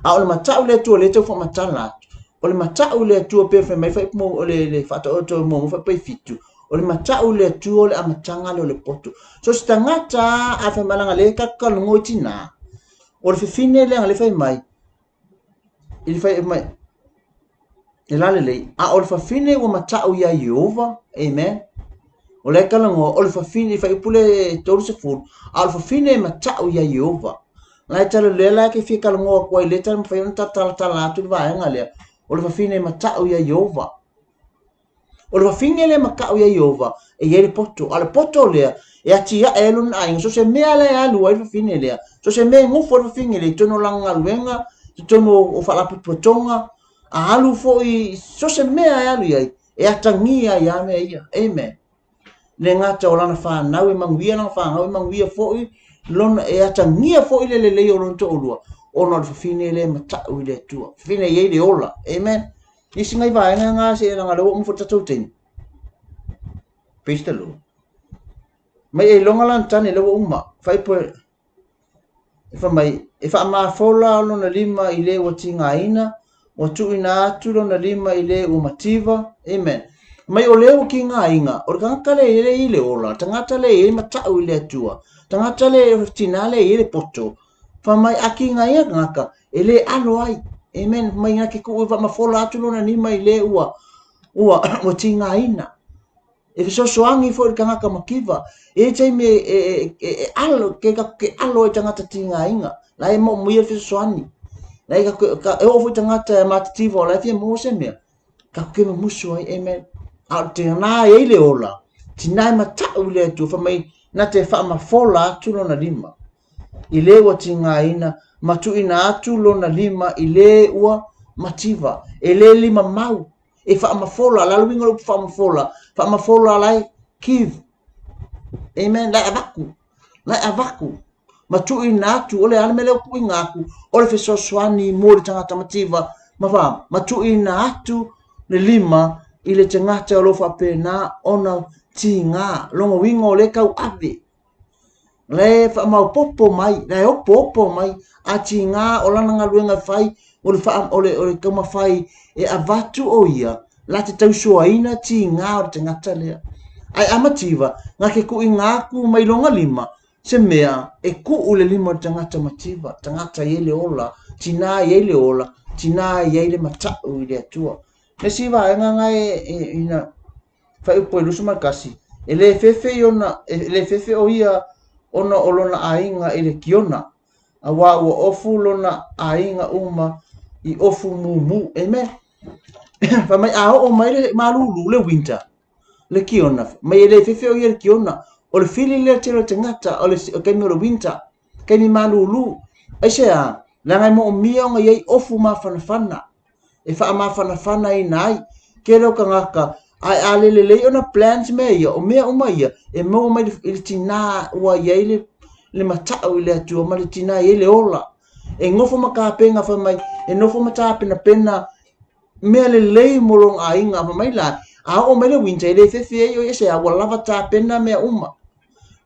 A: A o le mata'u i le Atua lea e tau faamatala atu, o le mata'u i le Atua pei ona fai mai fuaiupu o le, le Faataoto muamua fuaiupu e 7, o le mata'u i le Atua o le amataga lea o le poto. So se tagata a fai mai leaga lea e tatou talanoa i tinā, o le fafine lea lea fai mai, i le fai mai, e lalelei, a o le fafine ua mata'u iā Ieova, amen. O la e talanoa, o le fafine, i fuaiupu le 30, a o le fafine e mata'u iā Ieova. La e tala lea la e ke fia talanoa atu ai, lea e taumafai ona talatala atu le vaega lea, o le fafine e mata'u iā Ieova. O le fafine lea e mata'u iā Ieova, e i ai le poto, a o le poto lea, e atia'e ai lona aiga, so o se mea la e alu ai le fafine lea, so o se mea e nofo ai le fafine lea i totonu o lana galuega, i totonu o faalapotopotoga, a alu foi, so o se mea e alu i ai, e atagia ai lava mea ia. Amen. Le gata o lana fanau e manuia lana fanau, e manuia foi lona, e atagia foi le lelei o lona toalua, ona o le fafine lea e mata'u i le Atua. Fafine e i ai le ola. Amen. Isi nai vaega ngā se leaga lea ua uma foi le tatou taimi. Praise the Lord. Mai e iloga lana tane lea ua uma. Fai poe, e fai mai, e faamafola lona lima i le ua tigaina, ua tuuina atu lona lima i le ua mativa. Amen. Mai o le ua tigaina, o le tagata lea e i le ola, tagata lea e i ai mata'u i le Atua, tagata lea o le tinā lea e i ai le poto. Fai mai, a tigaina tagata, e le alo ai. Amen. Mai na ke kuu e faamafola atu lona lima i le ua, ua, ua tigaina. E fesoasoani foi i le tagata mativa. E i ai taimi e, e, e, e alo, ke, ke alo ai tagata tigaina. La e moomia le fesoasoani. La e, ka, e oo foi tagata e matitiva o la e fia maua se mea. Tatou te mumusu ai, amen. A o le tinā e i ai le ola, tinā e mata'u i le Atua, fai mai, na te faamafola atu lona lima i le ua tigaina, ma tuuina atu lona lima i le ua mativa. E le lima mau, e faamafola, la le uiga o le upu faamafola, faamafola la e give. Amen, la e avatu, la e avatu. Ma tuuina atu, o le a le mea lea ua tuuina atu, o le fesoasoani mo le tagata mativa, ma fa, ma tuuina atu le lima i le tagata o lo o faapena ona tiga, lona uiga o lea e tauave. La e faamaopoopo mai, la e opoopo mai, a tiga o lana galuega e fai, o le, faa, o le, o le taumafai e avatu o ia, la te tausoaina tiga o le tagata lea. Ae a mativa, na ke kuʻiga aku mai lona lima, se mea e kuʻu le lima o le tagata mativa, tagata e i ai le ola, tinā e i ai le ola, tinā e i ai le mataʻu i le Atua. Le isi vaega na e, e, ina, fuaiupu e 21, e le fefe i ona, e le fefe o ia ona o lona aiga i le kiona, auā ua ofu lona aiga uma i ofu mumu. Amen. Fai mai, a oo mai le malūlū, le winter, le kiona, mai e le fefe o ia le kiona, o le fili lea tele o le tagata, o le taimi o le winter, taimi malūlū. Aisea? Leaga e moomia ona i ai ofu mafanafana. e faamafanafanaina ai tele o tagata ae a le lelei ona plans mea ia, o mea uma ia e maua mai i le tinā ua i ai le, le mata'u i le Atua ma le tinā e i ai le ola. E nofo ma tapenga fai mai, e nofo ma tapenapena mea lelei mo lona aiga fai mai la, a oo mai le winter e le fefe ai o ia se a ua lava tapena mea uma.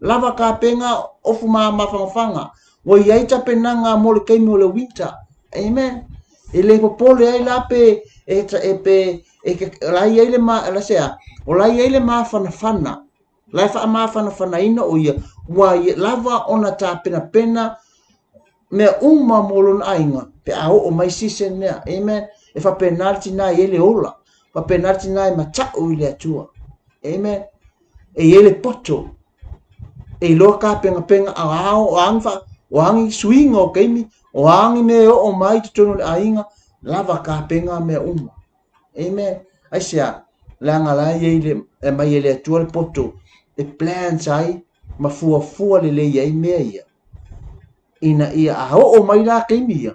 A: Lava tapenga ofu mafangafaga. Ua i ai tapenaga mo le taimi o le winter. Amen. E le popole ai la pe e, e pe e, la i ai le ma la se a o la i ai le mafanafana. La e faamafanafanaina o ia ua lava ona tapenapena mea uma mo lona aiga pe a oo mai season lea. Amen. E faapena le tinā e i ai le ola. Faapena le tinā e mata'u i le Atua. Amen. E i ai le poto e iloa tapenapenaga a o a ni o a ni suiga o taimi, o a ni mea e oo mai i totonu o le aiga, lava tapena mea uma. Amen. Aisea? Leaga la e i ai le, e aumai e le Atua le poto e plans ai ma fuafua lelei ai mea ia. Ina ia a oo mai la taimi ia,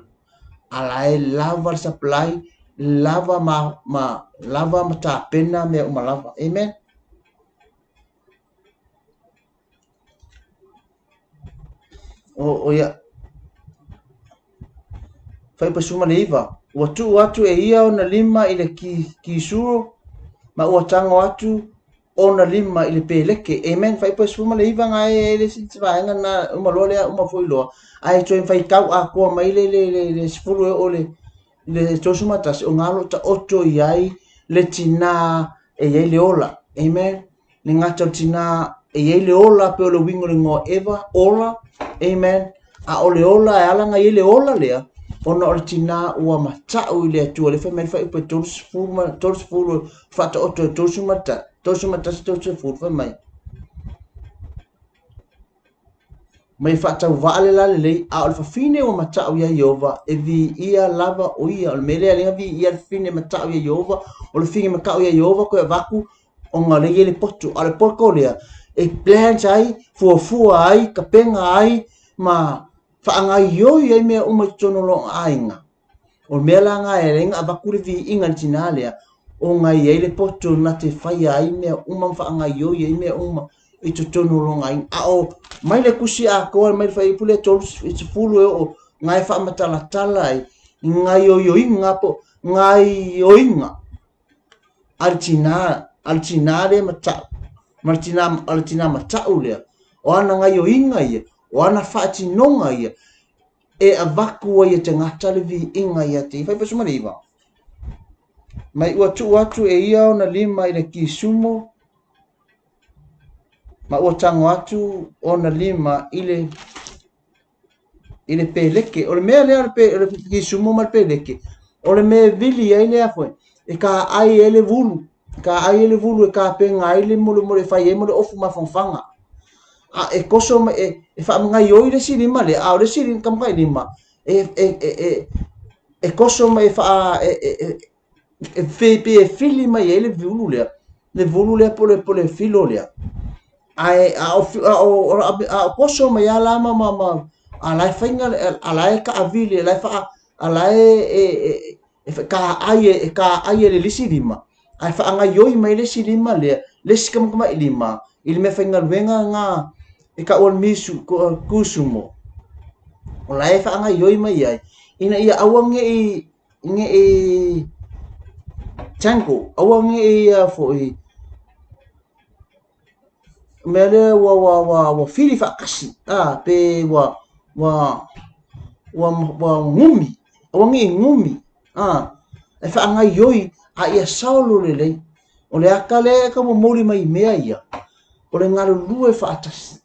A: a la e lava le supply. lava ma, ma lava ma tapena mea uma lava. Amen. O, o ia, Fuaiupu 19, Ua tuu atu e ia ona lima i le kisuro, ma ua tago atu ona lima i le peleke. Amen. Fuaiupu 19 na e le isi vaega na uma loa lea uma foi loa. Ae toe faitau atoa mai le le le le 10 e oo le le 31 o ngā lo taoto i ai le tinā e i ai le ola. Amen. Le gata o le tinā e i ai le ola pe o le uiga o le igoa Eva, ola, amen. A o le ola e ala ona i ai le ola lea, ona o le tinā ua mata'u i le Atua. Lea fai mai le fuaiupu e 30, 30 faataoto e 31, 31, 30 fai mai. Mai faatauvaa le lalelei, a o le fafine ua mata'u iā Ieova, e viia lava ʻo ia. O le mea lea lea viia le fafine mata'u iā Ieova, o le fafine mata'u iā Ieova koe avatu ona lea i ai le poto. A o le poto lea e plans ai, fuafua ai, tapena ai ma faagaoioi ai mea uma i totonu o lona aiga. O le mea la lena e ala ai ona avatu le viiga i le tinā lea, ona e i ai le poto na te faia ai mea uma ma faagaoioi ai mea uma i totonu o lona aiga. A o mai le tusi atoa mai le fuaiupu lea 30 e oo na e faamatalatala ai gaoioiga po o gaoioiga a le tinā, a le tinā lea mata'u, ma le tinā, a le tinā mata'u lea, o ana gaioiga ia, o ana faatinoga ia, e avatu ai e tagata le viiga ia te ia. 49. Mai ua tuu atu e ia ona lima i le kisumo, ma ua tago atu ona lima i le i le peleke. O le mea lea o le, pe, o le kisumo ma le peleke, o le mea e vili ai lea foi, e kāʻai ai le vulu, e kāʻai ai le vulu e kapena ai le mole mole e fai ai mo le ofu mafanafana. A e koso mai, e, e faamagaioi le isi lima lea, a o le isi lima, lima, e, e, e, e, e koso mai e faa, e, e, e, e pei e fili mai ai le vulu lea, le vulu lea po o le filo lea. Ae a o, a o, a o koso mai lava la ma, ma, ma a la e faiga, a la e kaavili, a la e faa, a la e, e, e, e kāʻai e, e kāʻai e le lisi lima, ae faagaioi mai le isi lima lea, le isi kamakamaʻi lima, i le mea faigaluega ngā e ka ua misu, kusumo. O la e faagaioi mai ai, ina ia aua neʻi neʻi tangle, aua neʻi ia foi mea lea ua ua ua ua fili faatasi, a pe ua ua ua ua gumi, aua neʻi gumi, a e faagaoioi a ia saolo lelei. O le aka lea e tau momoli mai i mea ia, o le galulue faatasi.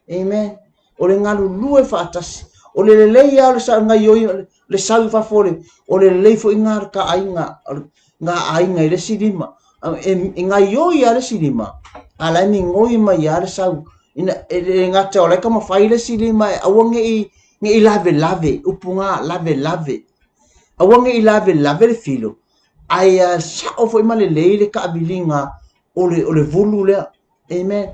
A: Amen. O le galulue faatasi. O le lelei lava o le sa gaioi le sau i fafo o le, o le lelei foi ngā ka aiga, ngā aiga i le isi lima. E, e gaioi lava le isi lima, a la e migoi mai lava le sau. Ina, e le gata o la e taumafai le isi lima e aua ne i lavelave, upu ngā, lavelave. Aua ne i lavelave le filo, ae ia sao foi ma lelei le taaviliga o le, o le vulu lea. Amen.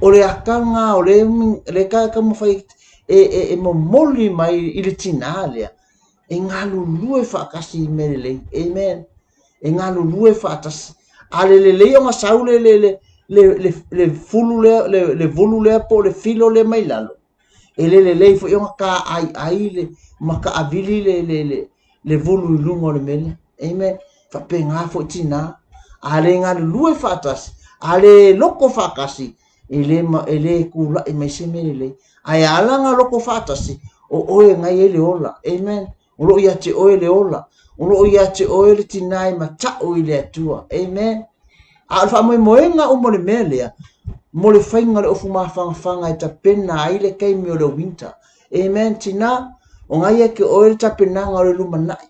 A: O le aka ngā o le, le ka taumafai e, e, e momoli mai i le tinā lea, e galulue faatasi i mea lelei. Amen. E galulue faatasi. A le lelei ona sau le, le, le, le, le, le fulu lea, le, le vulu lea po o le filo lea mai lalo, e le lelei foi ona kāʻaiʻai le, ma kaʻawili le, le, le, le vulu i luga o le mea lea. Amen. Faapena foi tinā. A le galulue faatasi, a le loko faatasi, e le, ma, e le kulaʻi mai se mea lelei. Ae ala ona loko faatasi, o ʻoe e gai ai le ola. Amen. O loo ia te ʻoe le ola. O loo ia te ʻoe le tinā e mataʻu i le Atua. Amen. A o le faamoemoega uma o le mea lea, mo le faiga o le ofu mafanafana e tapena ai le taimi o le winter. Amen, tinā, o ngai ia ke ʻoe le tapenaga o le lumanai.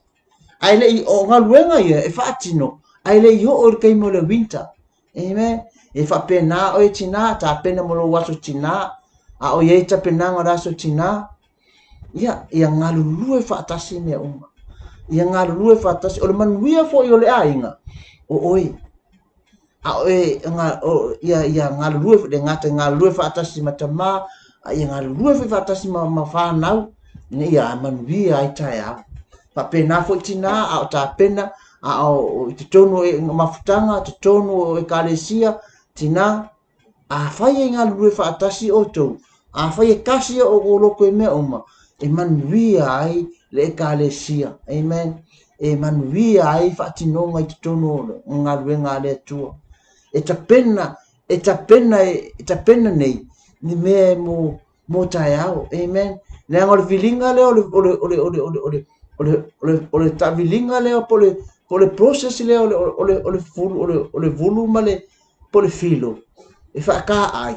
A: Ae le i, o galuega ia e faatino, ae le i oo i le taimi o le winter. Amen. E faapena ʻoe tinā, tapena mo lou aso tinā, a o i ai tapenaga o le aso tinā, ia, ia galulue faatasi mea uma. Ia galulue faatasi. O le manuia foi o le aiga, o ʻoe. A oe, nga, o, ia, ia galulue, le gata i galulue faatasi ma tamā, a ia galulue foi faatasi ma, ma whānau, ina ia manuia ai taeao. Faapena foi tinā a o tapena a o i totonu o mafutaga, totonu o ekalesia, tinā, afai e galulue faatasi outou, afai e tasi o outou loto i mea uma, e manuia ai le ekalesia. Amen. E manuia ai faatinoga i totonu o galuega a le Atua. E tapena, e tapena, e tapena nei ni mea mo mo taeao. Amen. Leaga o le filiga lea o le o le o le o le o le o le o le o le o le taaviliga lea po o le po o le process lea o le o le o le fulu o le o le vulu ma le po o le filo e faataaai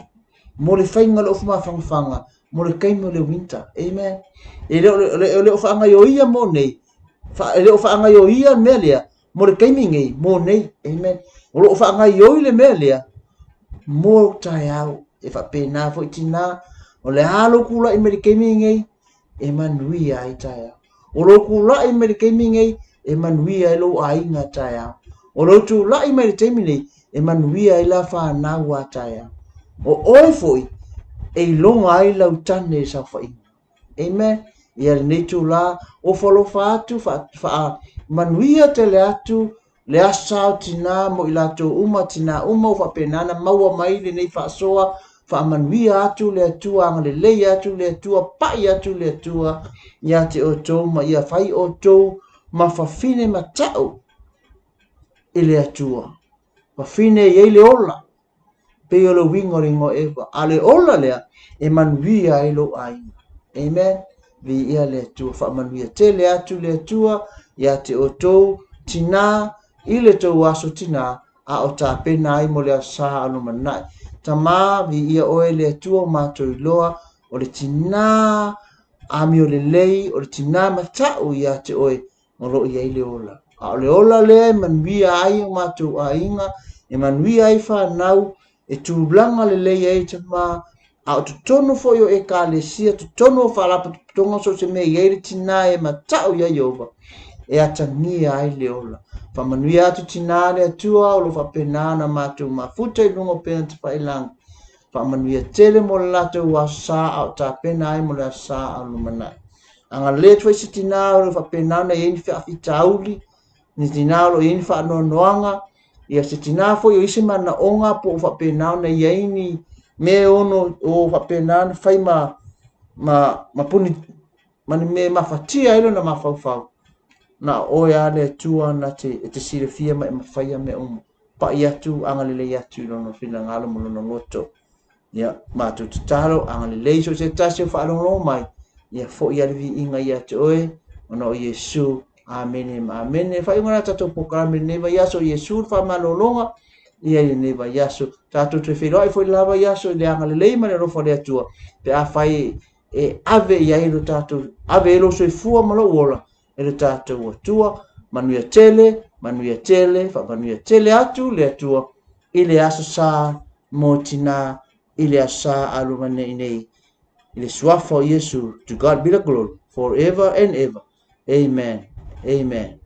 A: mo le faiga o le ofu mafanafana mo le taimi o le winter. Amen. E le o le, le o faagaioia mo nei, e le o faagaioia le mea lea mo le taimi nei, mo nei. Amen. O lo o faagaioi le mea lea mo taeao. E faapena foi tinā, o le a lou tula'i mai le taimi nei, e manuia ai taeao. O lou tula'i mai le taimi nei, e manuia ai lou aiga taeao. O lou tula'i mai le taimi nei, e manuia ai la fanau a taeao. O oe foi, e iloga ai lau tane i le saofaiga. Amen. Ia lenei itulā, ofo alofa atu, faamanuia tele atu le asa o tinā mo i latou uma, tinā uma ua faapena ona maua mai lenei faasoa, faamanuia atu le Atua, agalelei atu le Atua, pai atu le Atua ia te outou ma ia fai outou ma fafine mata'u i le Atua. Fafine e i ai le ola, pei o le uiga o le igoa Eva. A o le ola lea e manuia ai lou aiga. Amen. Viia le Atua, faamanuia tele atu le Atua ia te outou tinā i le tou aso tinā a o tapena ai mo le aso sa a lumanai. Tamā, viia oe le Atua o matou iloa o le tinā amio lelei, o le tinā mata'u ia te oe o lo o i ai le ola. A o le ola lea e manuia ai o matou aiga, e manuia ai whanau, e tulaga lelei ai tama, a o totonu foi o ekalesia, totonu o faalapotopotoga so o se mea i ai le tinā e mata'u ia Ieova, e atagia ai le ola. Faamanuia atu tinā le Atua o lo o faapena ona matou mafuta i luga o pena tafailagi. Faamanuia tele mo le latou aso sa a o tapena ai mo le aso sa a o lumanai. Agalelei atu foi se tinā o lo o faapena ona i ai ni faafitauli, ni tinā o lo o i ai ni faanoanoaga, ia se tinā foi o i ai se manaoga po o faapena ona i ai ni mea e ono o faapena ona fai ma, ma, ma puni, ma ni mea e mafatia ai lona mafaufau. Na o oe lava le Atua na te, e te silafia ma e mafaia mea uma. Pai atu, agalelei atu i lona finagalo ma lona loto. Ia, matou tatalo, agalelei so o se tasi o faalogologo mai, ia foi a le viiga ia te oe, ona o Iesu. Amene ma amene. Faaiuga la tatou polokalame i lenei vaiaso, Iesu le faamalologa, ia i lenei vaiaso. Tatou toe feiloai foi i le la vaiaso i le agalelei ma le alofa o le Atua, pe afai e ave i ai lo tatou, ave ai lou soifua ma lou ola e lo tatou Atua. Manuia tele, manuia tele, faamanuia tele atu le Atua i le aso sa mo tinā i le aso sa a luma nei nei i le suafa o Iesu. To God be the glory forever and ever. Amen. Amen.